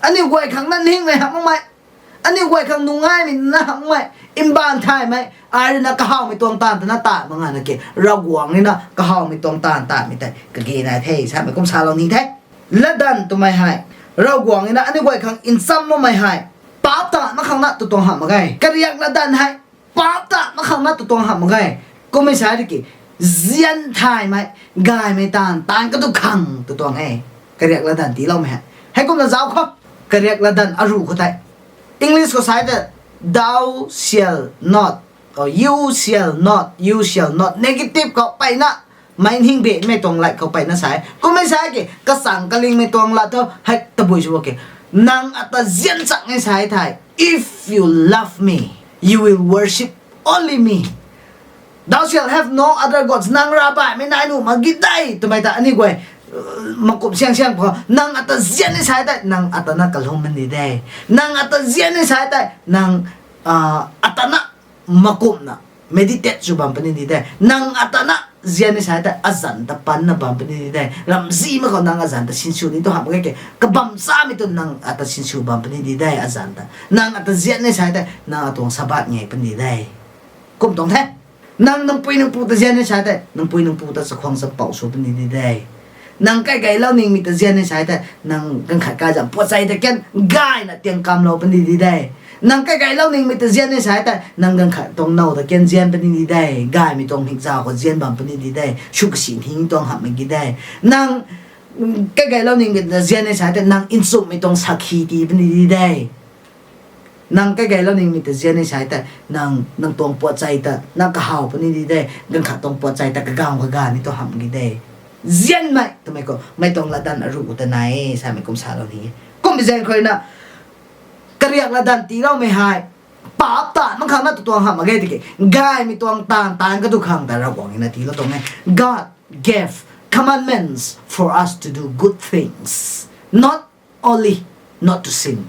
Aniu guay khang na ningmei hamh makmei, aniu guay khang nungaimei na hamh makmei, mbaanv thaymei, ai rui na kahawmei tuang taanv ta na taanv mak nganv na ke, Ravguangc na kahawmei tuang taanv taanvmei tei kage nai the samei kum salou ni the. Latdanv twmei hei, Ravguangc na aniu guay khang nchamloumei hei, paap taanv mak khang na tu tuang hamh mak ge. Kariak latdanv hei, paap taanv mak khang na tu tuang hamh mak ge. Kummei sa tiki, nzian thaymei, gaymei taanv taanv katu khang tu tuang e. Kariak latdanv tiiloumei hei, heikumna zauc khou, kariak latdanv aruh khou tei, English khou sa tei, thou shall not, or you shall not, you shall not, negative khou peyna, meic ningbenmei tuang lat khou peyna sa e. Kummei sa ki, kachang kalingmei tuang lat thu hei tabui sw ke, nang ata nzian chak e sa thei, if you love me, you will worship only me. Thou shalt have no other gods. Nang ravbaihmei nai nuh mak ge de twmei ta aniu guay makum siang siang khou, nang ata nzian e sa tei nang ata na kalum puni de. Nang ata nzian e sa tei nang ata na makumna meditate sw bam puni di de. Nang ata na nzian e sa tei azanc ta panna bam puni di de. Ramzimei khou nang azanc ta sinsw ni tu hamh mak ge ke, kabam chamei tu nang ata sinsw bam puni di de azanc ta. Nang ata nzian e sa tei nang atuang Sabbath nge puni de. Kum tuang the. Nang nangpui nangpu ta nzian e sa tei nangpui nangpu ta chakhwang champouh sw puni di de. Nang kaigaylouningmei ta nzian e sa tei nang ganv khat kazam puatchei ta kan gayna tiang kamlou puni di de. Nang kaigaylouningmei ta nzian e sa tei nang ganv khat tuang now ta kan nzian puni di de. Gaymei tuang mikzau khou nzian bam puni di de. Sw kasi nthing tuang hamhmei ge de. Nang kaigaylouningmei ta nzian e sa tei nang nchumhmei tuang sakhi tii puni di de. Nang kaigaylouningmei ta nzian e sa tei nang, nang tuang puatchei ta nang kahaw puni di de. Ganv khat tuang puatchei ta kagaw kaga ni tu hamh ge de. Nzianmei twmei khou mei tuang latdanv aruh ta nai e samei kum salou ni e. Kummei zaeng khou na, kariak latdanv tiiloumei hei, paap taanv mak khang na tu tuang hamh mak ge tiki, gaymei tuang taanv taanv katu khang ta Ravguangc na tiilou tuang e. God gave commandments for us to do good things, not only not to sin.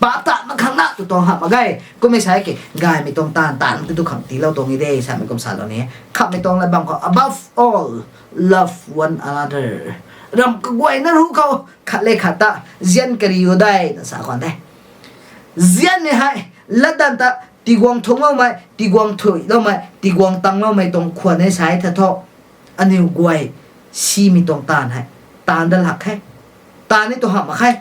Paap taanv mak khang na tu tuang hamh mak ge. Kummei sa ki gaymei tuang taanv, taanv tu tu khang tiilou tuang e de samei kum salou ni e. Khatmei tuang lat bam khou, above all, love one another. Ramh kaguayna ruc khou khat le khat ta zian kari o de na sa khwan the. Zianmei hei latdanv ta tiguang thungcloumei, tiguang thuiloumei, tiguang tangcloumei tuang khwan e sa e the thu, aniu guay simei tuang taanv hei taanv dat lak khe. Taanv ni tu hamh mak khe.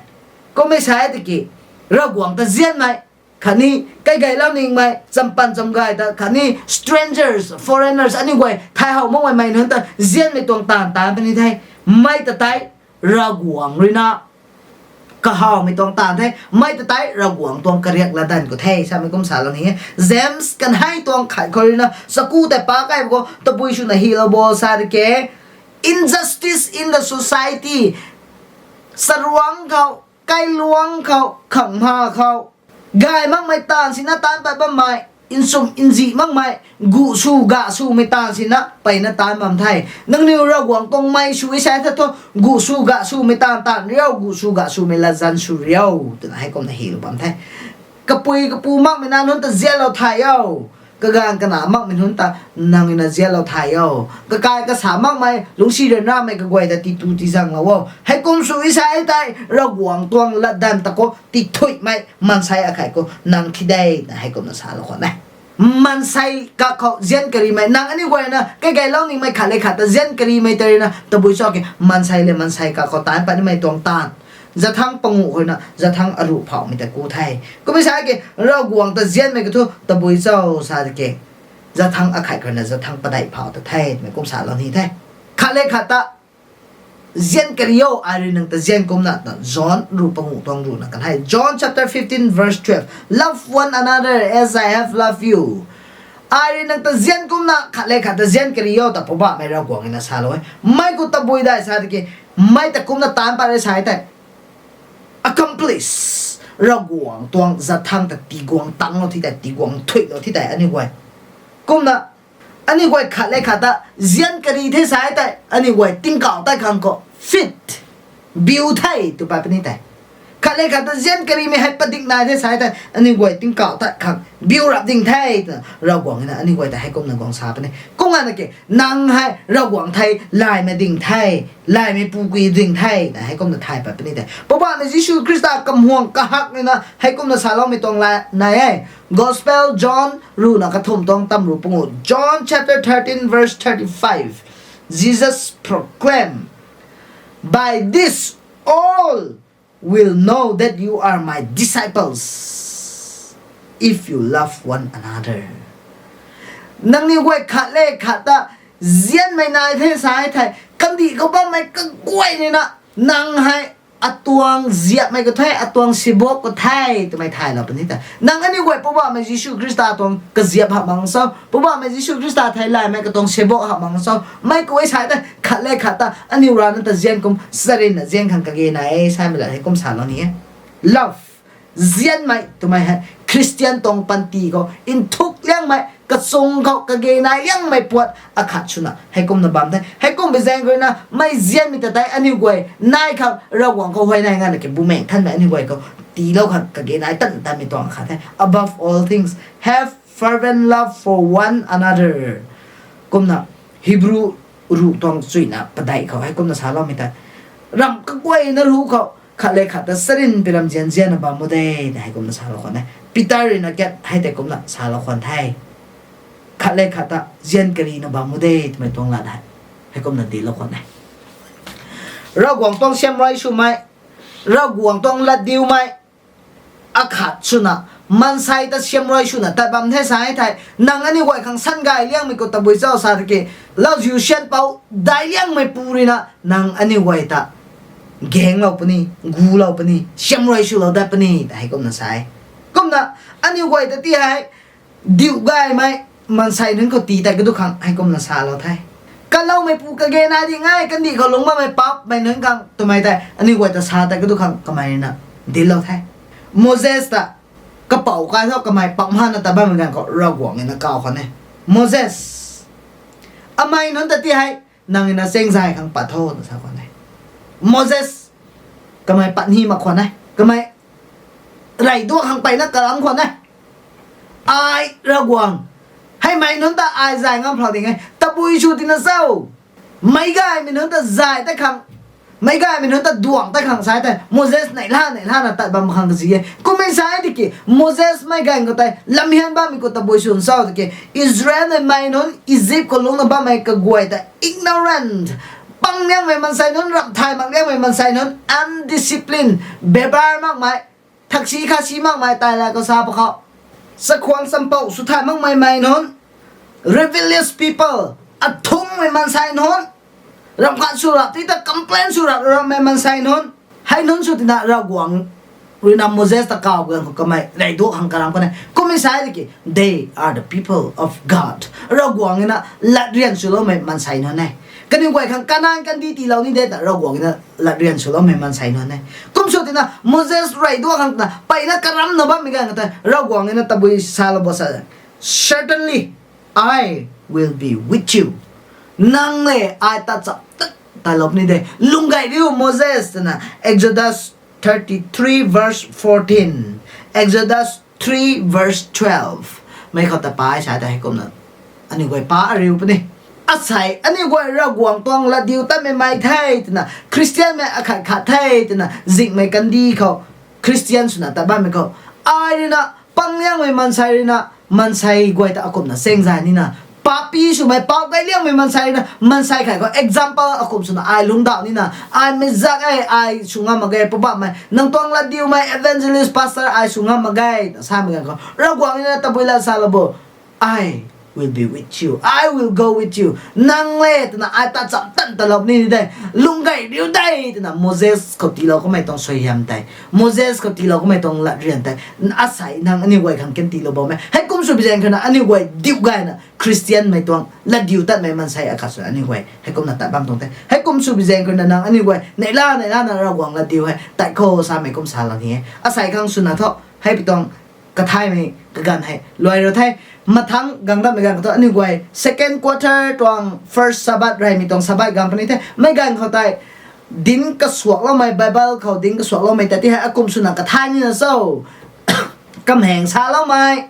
Kummei sa e tiki Ravguangc ta zianmei khatni kaigeylou ningmei champan chamgay ta khatni strangers, foreigners, aniu guay thay how makmei mei nunc ta zianmei tuang taanv taanv puni the. Mei ta tei Ravguangc ruina kahawmei tuang taanv the. Mei ta tei Ravguangc tuang kariak latdanv khou the samei kum salou ni e. James kanei tuang khat khou ruina chaku tei pa kai khou tabui swna hilou bo sa de ke. Injustice in the society. Saruangc khou, kailuangc khou, khangmha khou gay makmei taanv sina taanc pat bammei, nsum nzih makmei, guh sw gah swmei taanv sina peyna taanc bam the. Nangniw Ravguangc tuang mei sw e sa the thu, guh sw gah swmei taanv taanv riu, guh sw gah swmei latzan sw riu twna heikumna hilou bam the. Kapui kapu makmei na nunc ta zianlou thay o. Kaganv kana makmei nunc ta nang na zianlou thay o. Kakai kasa makmei lungcsi ryanramei kaguay ta titu tizanglou o. Heikum sw e sa e tei Ravguangc tuang latdanv ta khou tithuihmei maansei akhei khou nang thi de na heikumna salou khwan e. Maansei kakhou zian karimei, nang aniu guayna kaigeylou ningmei khat le khat ta zian karimei tei ruina tabui cho ki maansei le maansei kakhou taanc patnimei tuang taanv. Zathangc panguh khou ruina zathangc aruh phauhmei ta ku the. Kummei sa ki Ravguangc ta zianmei kathu tabui cho sa de ke. Zathangc akhei khou ruina zathangc padeih phauh ta the twmei kum salou ni the. Khat le khat ta zian kari o, ai rui nang ta zian kumna ta John ruh panguh tuang ruhna kan hei. John chapter fifteen verse twelve. Love one another as I have loved you. Ai rui nang ta zian kumna khat le khat ta zian kari o ta Poubauhmei Ravguangc na salou e. Mei khou tabui dai sa de ke, mei ta kumna taanc pat re sa e tei accomplish, Ravguangc tuang zathangc ta tiguang tangclou thi tei, tiguang thuihlou thi tei aniu guay. Kumna aniu guay khat le khat ta zian kari the sa e tei aniu guay tingkauh tei khang khou fit, biu the tw pat puni tei. Khat le khat ta zian karimei hei padik nai the sa e tei aniu guay tingkauh tei khang biu rap ding the twna Ravguangc na aniu guay ta heikumna guang sa puni. Kum ana ke nang hei Ravguangc thei laymei ding the, laymei pu kui ding the na heikumna thay pat puni tei. Poubauhmei Jisu Khrista kamhuang kahak nina heikumna saloumei tuang la nai e. Gospel John ruhna kathumh tuang tamruh panguh. John chapter thirteen verse thirty-five. Jesus proclaimed, By this all will know that you are my disciples, if you love one another. Nangniw guay khat le khat ta zianmei nai the sa e thei, kandih khou bammei kaguay nina nang hei atuang ziapmei khou the, atuang sibok khou the twmei thaylou puni ta. Nang aniu guay Poubauhmei Jisu Khrista tuang kaziap hamh mak cho, Poubauhmei Jisu Khrista thei laymei katuang sibok hamh mak cho, mei khou e sa e tei khat le khat ta aniu rana ta zian kum charynna zian khang kage nai e samei lat heikum salou ni e. Love, zianmei twmei hei Christian tuang panty khou nthuk liangmei, kachung khou kage nai liangmei puat akhat swna heikumna bam the. Heikum bi zaeng ruina mei zianmei ta tei aniu guay nai khang Ravguangc khou huayney nganvna ke Bumaengh Nthanmei aniu guay khou tiilou khang kage nai tan tanmei tuang akhat the. Above all things, have fervent love for one another. Kumna Hebrew ruh tuang chuina padeih khou heikumna saloumei ta, ramh kaguayna ruc khou khat le khat ta charyn pi ram zian zianna bam o de na heikumna salou khwan e. Peter ruina kat hei tei kumna salou khwan the. Khat le khat ta zian karina bam o de twmei tuang lat hei heikumna dinclou khwan e. Ravguangc tuang siamruai swmei, Ravguangc tuang latdiumei akhat swna, maansei ta siamruai swna tat bam the sa e thei, nang aniu guay khang sangay liangmei khou tabui cho sa tiki, lauziu sianpouc daic liangmei pu ruina nang aniu guay ta gaenglou puni, gulou puni, siamruai swlou dat puni ta heikumna sa e. Kumna aniu guay ta ti hei diu gaymei maansei nunc khou tii tei kadu khang heikumna salou the. Kaloumeipu kage nai ding e, kandih khou lungc bammei paapcmei nunc khang twmei tei aniu guay ta sa tei kadu khang kamei ruina dinclou the. Moses ta kapouc kai thu kamei pak mhana ta bammei ganv khou Ravguangc ruina kaw khwan e, Moses, amei nunc ta ti hei nang ruina chaengzay khang pat tho na sa khwan e. Moses, kamei pat ni mak khwan e, kamei rey duak khang peyna karam khwan e. Ai Ravguangc, hei mei nunc ta ai zay ngam phra ding e, tabui sw tina cho? Meic gaymei nunc ta zay tei khang, meic gaymei nunc ta duang tei khang sa tei Moses neihla neihlana tat bam khang kazi e. Kummei sa tiki Moses mei gay khou tei lamhian bammei khou tabui sw cho tiki, Israelmei mei nunc Egypt khou lungcna bammei kaguay ta ignorant, pang liangmei maansei nunc, ramh thay mak liangmei maansei nunc, undiscipline, bebar makmei, thaksi khasi makmei, tei la khou sa pa khou, chakhwang champou sw thay makmei mei nunc, rebellious people, athungmei maansei nunc, ramh khat sw rap ti ta complain sw rap rammei maansei nunc, hei nunc sw tina Ravguangc ruina Moses ta kaw guang khou kamei rey duak khang karam khwan e. Kummei sa tiki they are the people of God. Ravguangc na latryan swloumei maansei nunc e. Kaniw guay khang Kanan kandih tiilou ni de ta Ravguangc na latryan swloumei maansei nunc e. Kum sw tina Moses rey duak khang twna peyna karamna bammei ganv khou tei Ravguangc na tabui salou bo sa, Certainly, I will be with you. Nang le ai ta chap tat talou puni de. Lung gay riu Moses twna Exodus thirty-three verse fourteen, Exodus three verse twelve mei khou ta pai sa ta heikumna aniu guay pa ariu puni. Asei aniu guay Ravguangc tuang latdiutatmei mei the twna, Khristianmei akhat khat the twna zingmei kandih khou Khristian swna tat bammei khou, ai ruina pang liangmei maansei ruina maansei guay ta akumna chaeng zay nina, papi swmei pau gay liangmei maansei ruina maansei khat khou example akum swna ai lungcdauh nina, ai mei zak e, ai sw ngam mak ge, Poubauhmei nang tuang latdiumei evangelist pastor ai sw ngam mak ge na samei ganv khou Ravguangc na tabui lat salou bo, I will be with you, I will go with you. Nang le twna ai ta cham tan talou ni de, lung gay riu de twna Moses khou tiilou kamei tuang suaihiam tei, Moses khou tiilou kamei tuang latryan tei, asei nang aniu guay khang kan tiilou bammei. Heikum sw bi zaeng khou na aniu guay diu gayna Khristianmei tuang latdiutatmei maansei akhat swna aniu guay heikumna tat bam tuang the. Heikum sw bi zaeng khou na nang aniu guay neihla neihlana Ravguangc latdiu hei tat khou samei kum salou ni e. Asei khang swna thu, hei pi tuang kathaymei kaganv hei luai rou the. Mathangc gang datmei ganv khou thu aniu guay second quarter tuang first Sabbath reymei tuang Sabbath gang puni the. Mei ganv khou tei dinc kasuakloumei, Bible khou dinc kasuakloumei ta ti hei akum swna kathay nina cho, kamheng saloumei,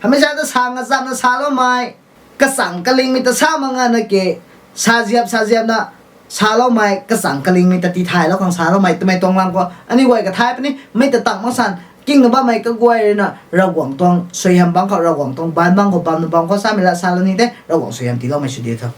hamei sa ta sa ngazamna saloumei, kachang kalingmei ta sa mak ngana ke, saziap saziapna saloumei, kachang kalingmei ta tithaylou khang saloumei twmei tuang lam khou aniu guay kathay puni. Mei ta tang mak san kingna bammei kaguay ruina Ravguangc tuang suaihiam bangc khou, Ravguangc tuang baanv bangc khou, bamna bangc khou samei lat salou ni de. Ravguangc suaihiam tiiloumei sw diu tho.